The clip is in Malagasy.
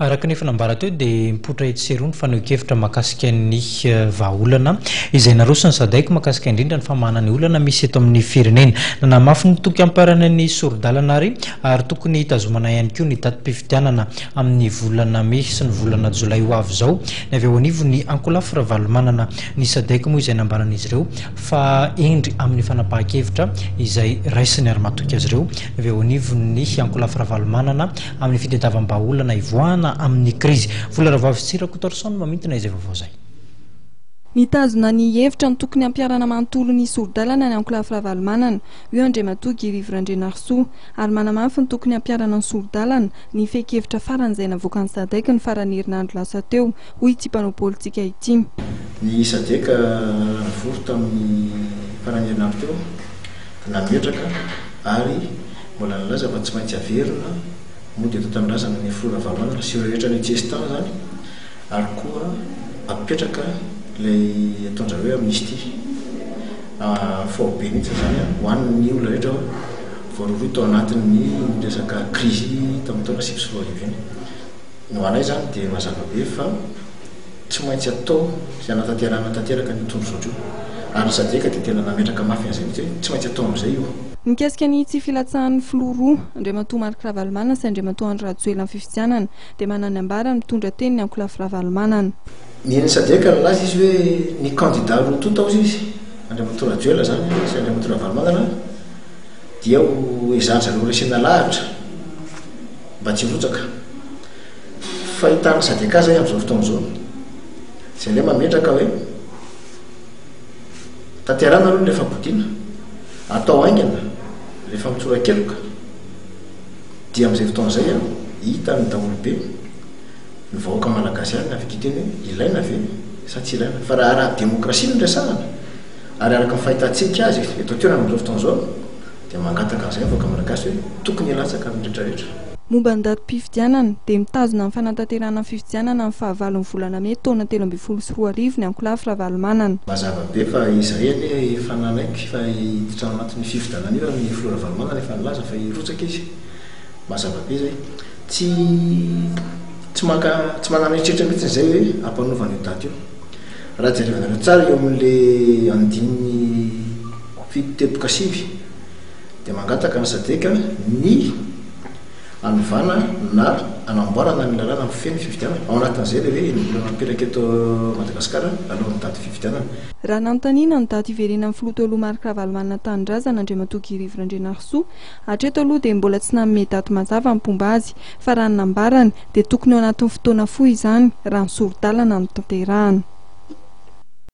Araka ny efa nambara teo dia mipoitra etsy sy eroa ny fanehoan-kevitra mahakasika ny vahaolana izay naroson'ny Sadec mahakasika indrindra ny famahana ny olana misy eto amin'ny firenena. Nanamafy ny toky amparana ny sori-dalana ary ary tokony hitazomana ihany koa ny datim-pifidianana amin'ny volana mey sy ny volana jolay ho avy izao ny avy eo anivon'ny ankolafy Ravalomanana. Ny Sadec moa izay nambaran'izy ireo fa hendry amin'ny fanapahan-kevitra izay raisiny ary matoky azy ireo ny avy eo anivon'ny ankolafy Ravalomanana amin'ny fitadiavam-bahaolana hivoahana amin'ny krizy. Vola Ravoavy Rakotoarison no mamintina izay vaovao izay. Mitazona ny hevitra ny tokony hampiharana manontolo ny sori-dalana ny ankolafy Ravalomanana, hoy Andriamatoa Guy Rivo Randrianarisoa, ary manamafy ny tokony hampiharana ny sori-dalana ny fehin-kevitra farany izay navoakan'ny Sadec ny faran'ny herinandro lasa teo, hoy ity mpanao politika ity. Ny Sadec nivory tamin'ny faran'ny herinandro teo dia nametraka ary mbola nilaza fa tsy maintsy averina mody eto an-tanindrazana ny filoha Ravalomanana sy ireo rehetra nitsesitany izany ary koa apetraka ilay ataon-dry zareo hoe amnistie faobe mihitsy izany ho an'ny olona rehetra voarohirohy tao anatin'ny resaka krizy tamin'ny taona 2009 iny. Ny ho anay izany dia mazava be fa tsy maintsy atao sy anatanterahana tanteraka an'io tondrozotra io. Ary ny Sadec dia tena nametraka mafy an'izay mihitsy hoe tsy maintsy atao amin'izay io. Mikasika ny tsy filatsahan'ny filoha roa, Andriamatoa Marc Ravalomanana sy Andriamatoa Andry Rajoelina amin'ny fifidianana, dia manana ny ambarany mitondra teny ny ankolafy Ravalomanana. Ny an'ny Sadec nilaza izy hoe ny kandida roa tonta hozy izy, Andriamatoa Rajoelina izany sy Andriamatoa Ravalomanana, dia ho ezahan-dry zareo resena lahatra mba tsy hirotsaka. Fahitan'ny Sadec azy amin'izao fotoana izao, izay indray mametraka hoe tanterahina aloha ilay fampodiana, atao haingana ilay famotsoran-keloka, dia amin'izay fotoana izay hitan'ny daholobe, ny vahoaka malagasy ihany afaka hiteny hoe ilaina ve sa tsy ilaina. Fa raha ara-demokrasia no resahana, ary araka ny fahitantsika azy eto an-toerana amin'izao fotoana izao, dia mangataka an'izay ny vahoaka malagasy hoe tokony hilatsaka ny rehetrarehetra. Momba ny datim-pifidianana, dia mitazona ny fanatanterahana ny fifidianana amin'ny fahavalon'ny volana mey taona 2013 ny ankolafy Ravalomanana. Mazava be fa izahay anie efa nanaiky fa hiditra ao anatin'io fifidianana io ary ny filoha Ravalomanana efa nilaza fa hirotsaka izy. Mazava be izay. Tsy tsy maka tsy manana eritreritra mihitsy izay hoe hampanova an'io daty io. Raha jerevanareo tsara eo amin'ilay andininy 7.9 dia mangataka ny Sadec ny hanovana na hanamboarana ny lalàna mifehy ny fifidianana. Ao anatin'izay ilay hoe enim-bolana mipetraka eto Madagasikara alohan'ny daty fifidianana. Raha nanontaniana ny daty hiverenan'ny filoha teo aloha Marc Ravalomanana an-tanindrazana Andriamatoa Guy Rivo Randrianarisoa, hatreto aloha dia mbola tsy nanome daty mazava ny mpomba azy fa raha ny nambarany dia tokony ao anatin'ny fotoana fohy izany raha ny sori-dalana no tanterahana.